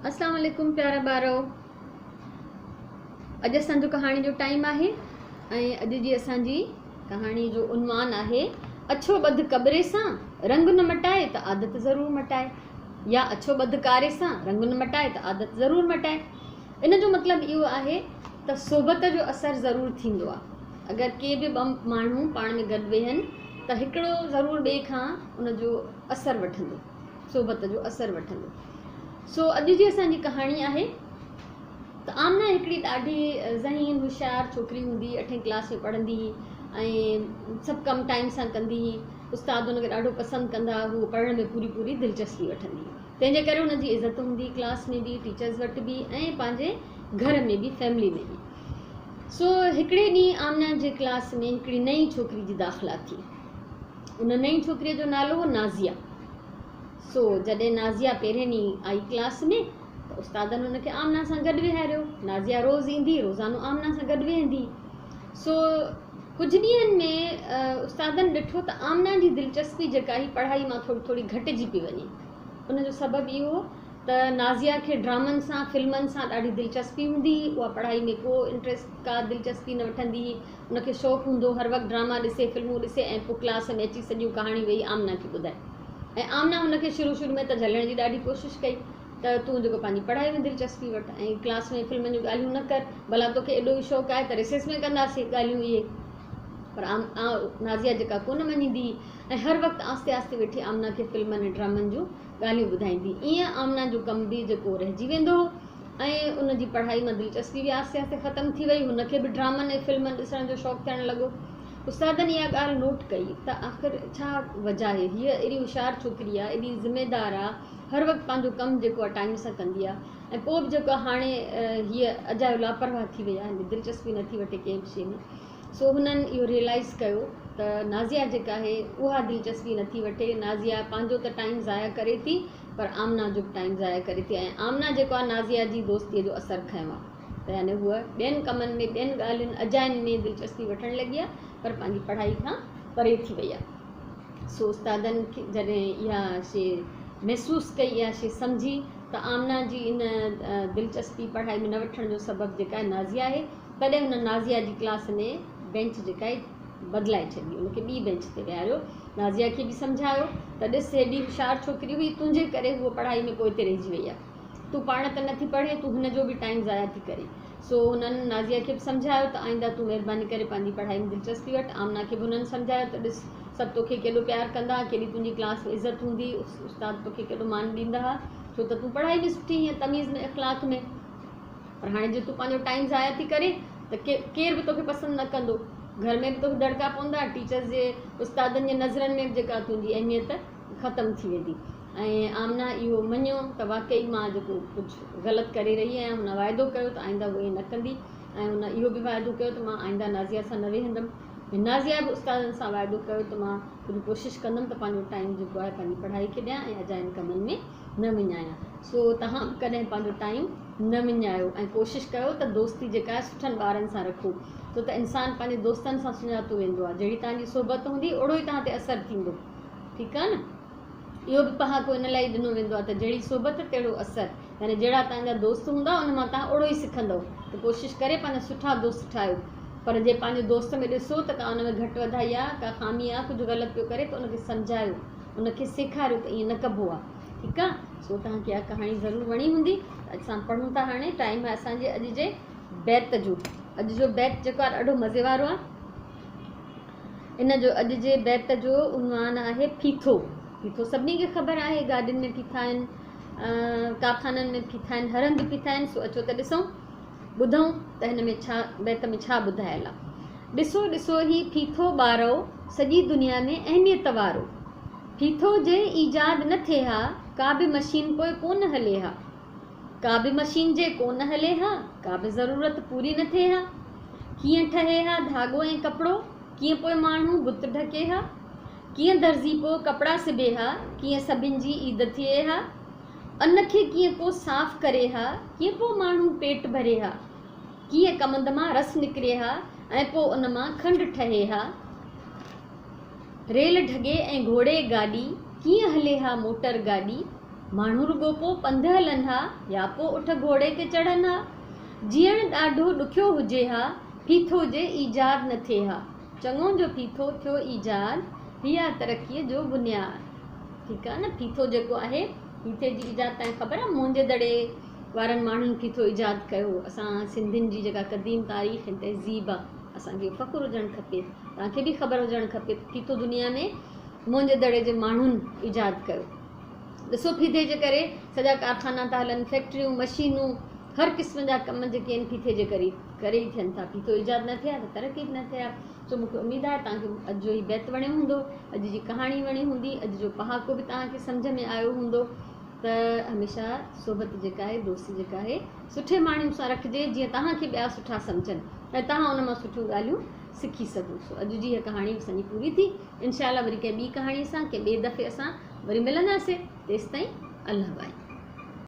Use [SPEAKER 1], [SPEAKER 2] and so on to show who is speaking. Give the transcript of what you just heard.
[SPEAKER 1] اسلام عليڪم پيارا ٻارو اڄ اسان جو ڪهاڻي جو ٽائيم آهي ۽ اڄ جي اسان جي ڪهاڻي جو عنوان آهي اڇو ٻڌ ڪٻري سان رنگ نه مٽائي ته عادت ضرور مٽائي يا اڇو ٻڌ ڪاري سان رنگ نه مٽائي ته عادت ضرور مٽائي ان جو مطلب اهو آهي ته صحبت جو اثر ضرور ٿيندو آهي اگر ڪي به ٻه ماڻهو پاڻ ۾ گڏ ويهن ته هڪڙو ضرور ٻئي کان ان جو اثر وٺندو صحبت جو اثر وٺندو. سو اڄ جي اسان جي ڪهاڻي آهي ته آمنه هڪڙي ڏاڍي ذهين هوشيار ڇوڪري هوندي هئي اٺين ڪلاس ۾ پڙهندي هئي ۽ سڀ ڪم ٽائيم سان ڪندي هئي استاد هن کي ڏاڍو پسند ڪندا هئا هوء پڙهڻ ۾ پوري پوري دلچسپي وٺندي هئي تنهن جي ڪري هن جي عزت هوندي هئي ڪلاس ۾ به ٽيچرز وٽ به ۽ پنهنجي گهر ۾ به فيملي ۾ به سو هڪڙي ڏينهن آمنه جي ڪلاس ۾ هڪڙي نئين ڇوڪري جي داخلا ٿي ان نئين ڇوڪريء جو نالو هو نازيه. سو جڏهن نازيه پهرين ڏينهن آئي ڪلاس ۾ ته استادن هن کي آمنه سان گڏ ويهاريو. نازيه روز ايندي، روزانو آمنه سان گڏ ويهندي. سو ڪجهه ڏينهن ۾ استادن ڏٺو ته آمنه جي دلچسپي جيڪا هئي پڙهائي مان ٿوري ٿوري گهٽجي پئي وڃي. ان جو سبب اهو هو ته نازيه کي ڊرامن سان، فلمن سان ڏاڍي دلچسپي هوندي هئي. اها پڙهائي ۾ ڪو انٽريسٽ، ڪا دلچسپي نه وٺندي هئي. ان کي شوق هوندو هو هر وقت ڊراما ڏسي، فلمون ڏسي ۽ پوء ڪلاس ۾ اچي سڄيون ڪهاڻيون ويهي آمنه کي ٻڌائي ۽ آمنه هن کي شروع شروع ۾ ته جهلڻ جي ڏاڍي ڪوشش ڪئي ته تون جيڪو پنهنجي پڙهائي ۾ دلچسپي وٺ ۽ ڪلاس ۾ فلمن جون ڳالهيون نه ڪر ڀلا توکي ايڏو ئي شوق آهي ته رسيس ۾ ڪنداسين ڳالهيون اهي پر نازيه جيڪا ڪونه مڃيندي هئي ۽ هر وقت آهستي آهستي ويٺي آمنه کي فلمن ۽ ڊرامن جون ڳالهيون ٻڌائيندي ايئن آمنه جو ڪم به جيڪو رهجي ويندو هو ۽ ان جي پڙهائي مان دلچسپي به آهستي آهستي ختم ٿي وئي. هن کي به ڊرامن ۽ فلمن ڏسڻ جو شوق ٿيڻ لڳو. استادن اها ڳالهه نوٽ ڪئي ته آخر ڇا وجهه آهي، هيء ايڏي هوشيار ڇوڪري آهي، ايڏي ذميدار آهي، هر وقت پنهنجو ڪم جيڪو آهي ٽائيم سان ڪندي آهي ۽ پوء به جيڪو آهي هاڻي هيء اجايو لاپرواهه ٿي وئي آهي، هن ۾ دلچسپي نٿي وٺي ڪنهن به شيء ۾. سو هنن اهو ريئلائيز ڪيو ته نازيه جيڪا آهي اها دلچسپي نٿي وٺي، نازيه پنهنجو ته ٽائيم ضايع ڪري ٿي پر آمنه جو به ٽائيم ضايع ڪري ٿي ۽ آمنه جيڪو آهي نازيه جي دوستيء جو اثر کنيو آهي ته يعني هوء ٻين ڪمن ۾ ٻين ڳالهين اجاين ۾ دلچسپي وٺڻ لڳي آهي پر پنهنجي پڙهائي کان پري ٿي وئي آهي. سو استادن جڏهن اها شيء محسوس ڪئي اها شيء سمجهي ته آمنه جي ان دلچسپي پڙهائي ۾ نه وٺڻ جو سبب جيڪا آهي نازيه آهي تڏهن هن نازيه جي ڪلاس ۾ بينچ جيڪا آهي بدلائي ڇڏي، ان کي ٻي بينچ تي ويهاريو. نازيه کي به سمجهايو ته ڏس هيڏي هوشيار ڇوڪري هئي، تنهنجي ڪري هوء پڙهائي ۾ پوئتي رهجي وئي آهي. تون پاڻ ته نٿي پڙهين، تون هن جو به ٽائيم ضايع ٿي ڪرين. سو هنن نازيه کي به سمجهايو ته آئنده تون مهرباني ڪري پنهنجي پڙهائي ۾ دلچسپي وٺ. آمنه کي به هنن سمجهايو ته ڏس سڀ توکي ڪيڏو پيار ڪندا ها، ڪيڏي تنهنجي ڪلاس ۾ عزت هوندي هئي، استاد توکي ڪيڏو مان ڏيندا ها، ڇو ته تون پڙهائي ۾ سٺي هئين، تميز ۾ اخلاق ۾. پر هاڻي جي تون پنهنجو ٽائيم ضايع ٿي ڪرين ته ڪير به توکي پسند نه ڪندو گهر ۾ به توکي دڙڪا پوندا ٽيچرز جي استادن جي نظرن ۾ به جيڪا تنهنجي اهميت ختم ٿي ويندي ۽ آمنه اهو مڃيو ته واقعي مان جيڪو ڪجهه غلط ڪري رهي آهيان هن واعدو ڪيو ته آئنده هو ائين نه ڪندي ۽ هن اهو به واعدو ڪيو ته مان آئنده نازيه سان نه ويهندم ۽ نازيه به استادن سان واعدو ڪيو ته مان ڪجهه ڪوشش ڪندم ته پنهنجو ٽائيم جيڪو آهي پنهنجي پڙهائي کي ڏيان ۽ اجاين ڪمن ۾ نه وڃايان سو توهان به ڪڏهن پنهنجو ٽائيم نه وڃايو ۽ ڪوشش ڪيو ته دوستي جيڪا آهي سٺن ٻارن سان رکو ڇو ته انسان پنهنجي دوستن سان سڃاتو ويندو آهي جهڙي توهان جي صحبت هوندي اوڙو ئي توهان تي اثر ٿيندو ٺيڪ آهي نه اهو به پهاڪو ان لاء ئي ڏنو ويندو آهي ته جهڙي صحبت تهڙو اثر يعني جهڙا توهان جا دوست هوندا ان مان توهان اوڙو ئي سکندؤ ته ڪوشش ڪري پنهنجا سٺا دوست ٺاهيو پر جي پنهنجي دوست ۾ ڏسو ته ڪا ان ۾ گهٽ وڌائي آهي ڪا خامي آهي ڪجهه غلط پيو ڪري ته ان کي سمجهايو ان کي سيکاريو ته ائين نه ڪبو آ ٺيڪ آ سو توهان کي اها ڪهاڻي ضرور وڻي هوندي ته اسان پڙهون ٿا هاڻي ٽائيم آهي اسان جي اڄ جي بيت جو اڄ جو بيت جيڪو آهي ڏاڍو مزي وارو آ ان جو اڄ جي بيت جو عنوان آهي ڦيٿو ڦيٿو سڀني کي خبر آهي گاڏين ۾ ڦيٿا آهن ڪارخانن ۾ ڦيٿا آهن هر هنڌ ڦيٿا آهن سو اچو ته ڏسون ٻڌون ته هن ۾ ڇا بيت ۾ ڇا ٻڌايل آ. ڏسو ڏسو هي ڦيٿو ٻارؤ سڄي دنيا ۾ اهميت وارو. ڦيٿو جي ايجاد نه ٿئي ها ڪا به مشين پوء ڪونه هلي ها. ڪا به مشين جي ڪونه هلي ها ڪا به ضرورت پوري نه ٿئي ها. ڪيئن ٺهي ها ڌاڳو ۽ ڪپڙو ڪيئن پوء ماڻهو بت ڍڪي ها. ڪيئن درزي پوء ڪپڙا سبي ها ڪيئن سڀن جي عيد ٿئي ها. ان کي ڪيئن ڪو صاف ڪري ها، ڪيئن پوء ماڻهو پيٽ ڀري ها، ڪيئن ڪمند مان رس نڪري ها ۽ پوء ان مان کنڊ ٺهي ها، ريل ڍڳي ۽ گهوڙي گاڏي، ڪيئن هلي ها موٽر گاڏي، ماڻهو رڳو پو پنڌ هلن ها يا پو اٺ گهوڙي تي چڙهن ها. جيئڻ ڏاڍو ڏکيو هجي ها، ڦيٿو جي ايجاد نه ٿئي ها. چڱو جو ڦيٿو ٿيو ايجاد، هي آ ترقيء جو بنياد. ٺيڪ آ نه ڦيٿو جيڪو آهي، ڦيٿي جي ايجاد توهان کي خبر آ موهن جي دڙي وارن ماڻهن ڦيٿو ايجاد ڪيو. اسان سنڌين جي جيڪا قديم تاريخ ۽ تهذيب آ، اسان کي فخر هجڻ کپي. توهان کي به خبر هجڻ کپي ته ڦيٿو دنيا ۾ موهن جي دڙي جي ماڻهن ايجاد ڪيو. ڏسو ڦيٿي جي ڪري سڄا ڪارخانا ٿا هلن، فيڪٽريون، مشينون، هر قسم جا ڪم جيڪي آهن ڦيٿي جي ڪري ڪري ئي ٿين ٿا. ڦيٿو ايجاد نه ٿئي ها ته ترقي به نه ٿئي ها. سو مون کي اميد آهي توهان کي اڄ جو هي بيت وڻيو هوندو، اڄ جي ڪهاڻي وڻي هوندي، اڄ جو پهاڪو به توهان کي سمجهه ۾ آيو هوندو ته هميشه صحبت جيڪا آهي، دوستي جيڪا آهي سٺي ماڻهن سان رکجي جيئن توهان کي ٻيا سٺا سمجهن ۽ توهان ان مان سٺيون ڳالهيون سکي سگهون. سو اڄ جي هيء ڪهاڻي اسان جي پوري ٿي. انشاء الله وري ڪنهن ٻي ڪهاڻي سان ڪنهن ٻئي دفعي اسان وري ملنداسين. تيستائين الله واهي.